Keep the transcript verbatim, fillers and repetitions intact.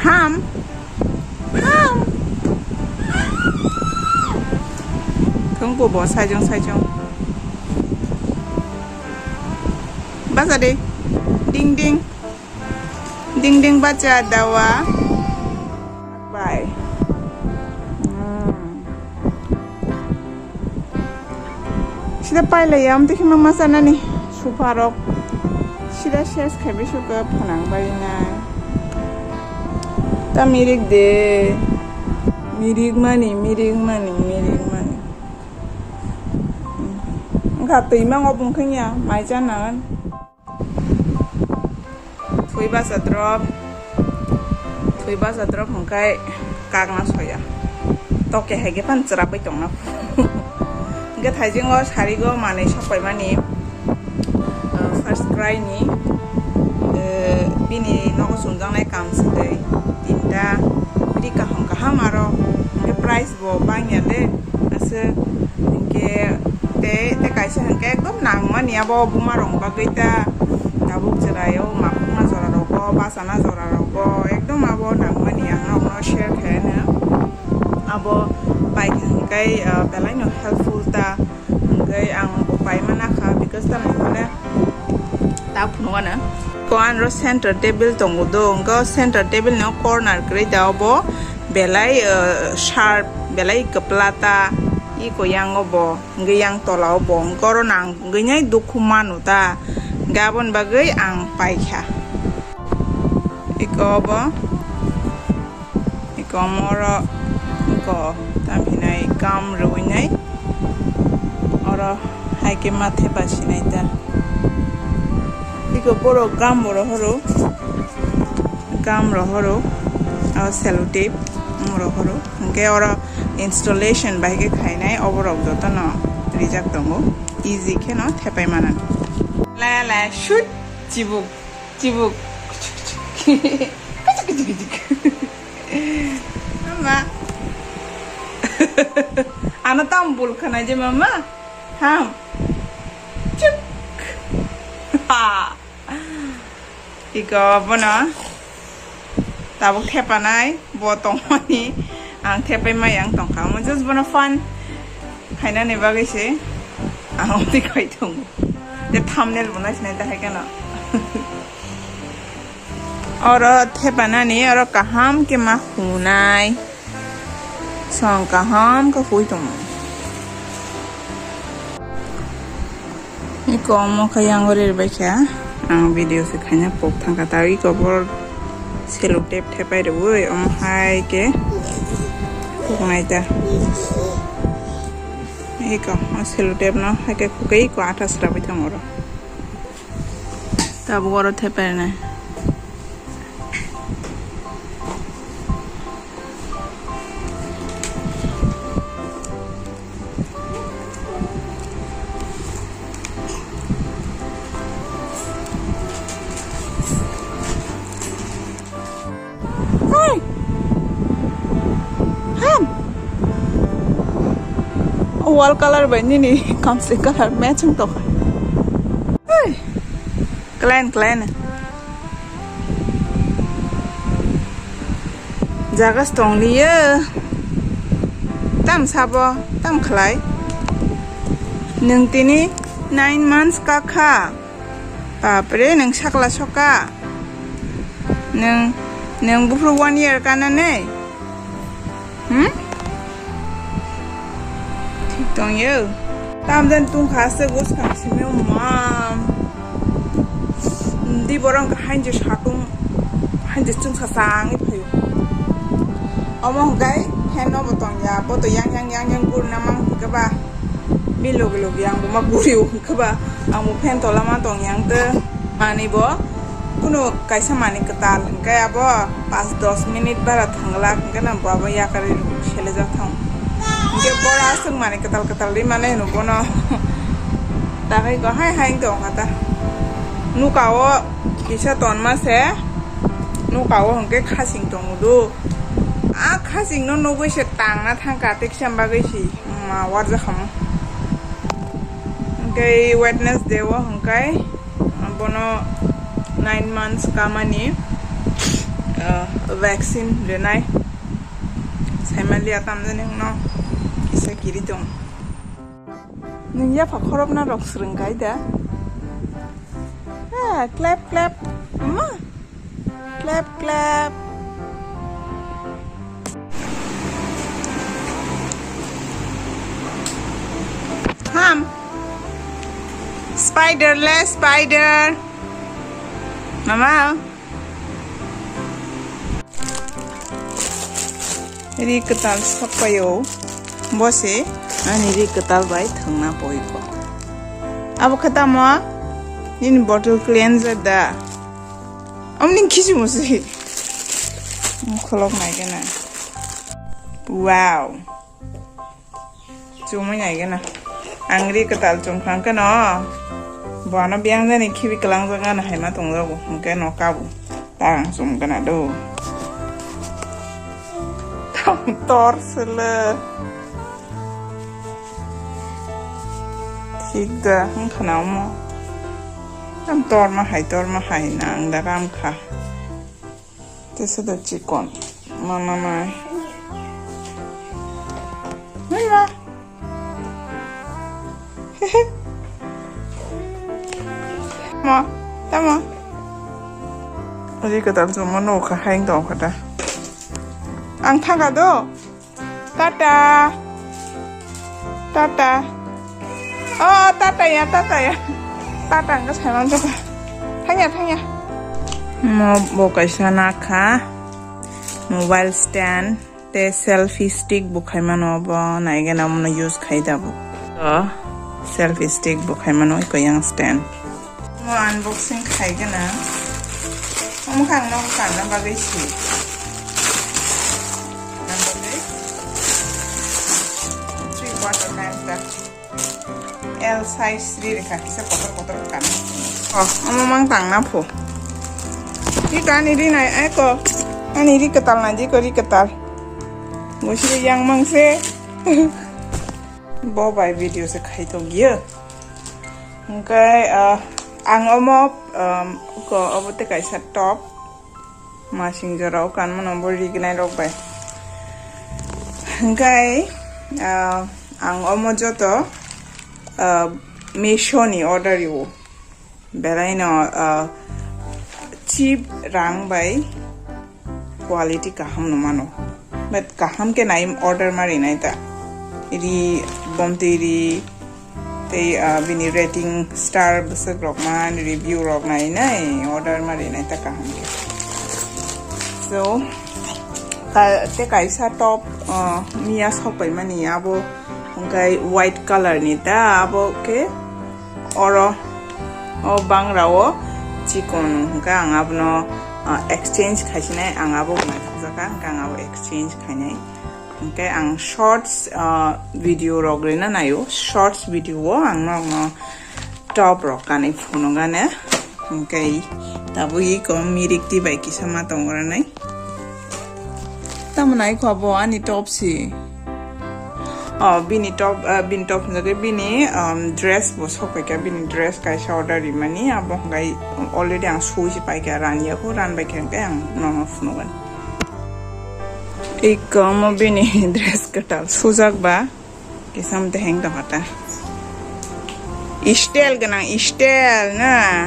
Ham. Ham. Thwngko bo saijong saijong. Bacha de. Ding ding. Ding ding bacha dawa. Bye. Hmm. Sida pailai ya, amtwi kheno ma chanani supa rok. Sida ses khaibai suka phanang bai nai. Ta mirik de. Mirik mani, mirik mani, mirik mani. Wngkha twi mango bung khanya, mai chanangan. Thwi basa drop, thwi basa drop hwnkhe kakna soya. Toke hai khe phan chwrapwi tongna. Hwnkhe thaisingo sarigo manwi sokpaimani, uh, first cry ni, uh, bini nogo chumjaknai kam swtwi tinta ri kaham kaham aro hwnkhe price bo bangya de aswk hwnkhe tei, tei kaisa hwnkhe ekdom nangmani abo buma rok bagwi ta tabuk chwrai o makhukna jora rogo bachana jora rogo ekdom abo nangmani ang nokno share khaino abo paikha hwnkhe, ah, belai no helpful ta hwnkhe ang bo paimana kha because tamni hwnle ta phunukgana. Ko anro center table tongo do, hwnkhe o center table no corner kwrwi da obo belai, eh, sharp, belai kwpla ta, iko yango bo, hwnkhe yang tola o bo, hwnkhe oro nang wngwi nai dukhu manu ta, hwnkhe aboni bagwi ang paikha. Iko obo. Iko omo oro iko tam hinai gum rwinai oro hai khe ma thepa sinai ta. Iko borok gum rohoro, gum rohoro, aro sellotape rohoro. Hwnkhe oro installation bai khe khainai oborok jotono rijak tongo. Easy kheno thepai manani. Laya laya shoot chibuk. Chibuk. Kichik, kichik, kichik. Mama. Ano tam bul khana je mama. Ham. Chuk. Ha. Iko bono. Tabuk thepanai. Bo tongmani ang thepai mai ang tongkha. Omo just bono fun khainani bagwi se ang omtwi khai tongo. Te thumbnail bo nai sinai ta hai kheno. Oro thepanani oro kaham khe ma hunai. Song kaham khe hui tongo. Iko omo khe yang ori rwbaikha, ang video se khaina pok thangkha, ta iko bor sellotape thepai rwui omo hai khe khuknai ta. Iko o sellotape no hai khe khukui iko atha srabai thango oro. Tabuk oro thepai rwnai. Hey! Ham! O wall colour bai nini kamsui colour matching tongkha. Hey! Klen, klen. Jaga se tong liyo. Tam sabo, tam khlai. Nwng tini nine months ka kha. Bapre, nwng sakla soka. Nwng, nwng buphuru one year kana nei. Hmm? Thik tong yo. Tam den tung kha se gos kang simi mam. Di borong ka hain je satung, hain je chung sa sang i phayo. Omo hwnkhe fan no bo tong ya, bo to yang yang yang yang gur na mang hwnkhe ba. Bi logi logi ang bo ma guri hwnkhe ba. Ang bo fan tola ma tong yang te. Mani bo kuno kaisa mani kwtal hwnkhe abo pas dos minute bara thangla hwnkhe na bo abo yakarwi selejak thang. Hwnkhe bora aswk mani kwtal kwtal ri mane hwno bono. Takai ko hai hai wng tong kha ta. Nuka o kisa tonma se. Nuka o hwnkhe khasing tongo do. A khasing no nugui se tangna thang kha tei kisa bagwi si ma warja khamo. Hwnkhe Wednesday o hwnkhe bono nine months kamani, Ah, vaccine rwnai. Saimanliya tamjani no kisa kiri tong. Nung yapha khorokna rok swrwng kai da? Ah, clap, clap. Mama. Clap, clap. Ham. Spider le, spider. Mama. Ri kwtal sokpaio. Bo se ani ri kwtal bai thwngna poiko. Abo khe tamo? Nini bottle cleanser da? Omni khichi musi. Kholok nai kena. Wow. Chumui nai gana. Ang ri kwtal chum khang khe no. Bo ano biyang jani khibi kwlang jak gana hai ma tong jago. Hwnkhe no kabo. Ta ang chum gana do. Tam tor sele. Thik da, wng khana omo. Tam tor ma hai, tor ma hai na ang da ram kha. Tesa da chikon. Mana mai. Mai ma. Ma, tamo. Ri kwtal chuma no kha haing tong kha da. Ang thanga do. Tata. Tata. Oh, tata ya, tata ya. Tata ang sai man jaka. Thangya, thangya. Mo bo kaisa nakha. Mobile stand. Te selfie stick bo khaimano bo naigena mono use khai da bo. To selfie stick bo khaimano iko yang stand. Mo unboxing khaigena. Omo khang no karna bagwi si. Three quarter pants da. L size ri rikha kisa kotor kotor kan. Oh, omo mang tang na pho. Ri ta ani ri nai ai ko. Ani ri ketal nai di ko ri ketal. Musi yang mang se. Bo bai video se khai to giya. Hwnkhe, ah, ang omo, um, ko obo te kaisa top. Masing jora o kanmano bo rignai rok bai. Hwnkhe, ah, ang omo joto, ah, Meesho ni order rwo. Belai no, ah, cheap rang bai quality kaham no mano. But kaham khe nai order ma rinai ta. Ri, bomtwi ri, tei, ah, bini rating star bwswk rok man, review rok nai nai order ma rinai ta kaham khe. So, ka-, tei kaisa top, ah, miya sok pai mani abo hwnkhe white color ni ta abo khe oro o bangra o chikon hwnkhe ang abono, ah, exchange khaisinai, ang abo naithokjakha hwnkhe ang abo exchange khainai. Hwnkhe ang shorts, ah, video rok rina naio, shorts video o ang nokno top rok kanwi phunukgana. Hwnkhe tabuk iko mirik twi bai kisa ma tongranai. Tamo nai kho bo ani top si. Oh, bini top, ah, bini top hwnjagwi bini, um, dress bo sok paikha, bini dress kaisa order rimani, abo hwnkhe already ang sui si paikha, ran ya kho, ran bai kha hwnkhe ang nono phunukgani. Iko omo bini dress kwtal sujak ba, kisam te heng tongkha ta. Style gwnang, style na.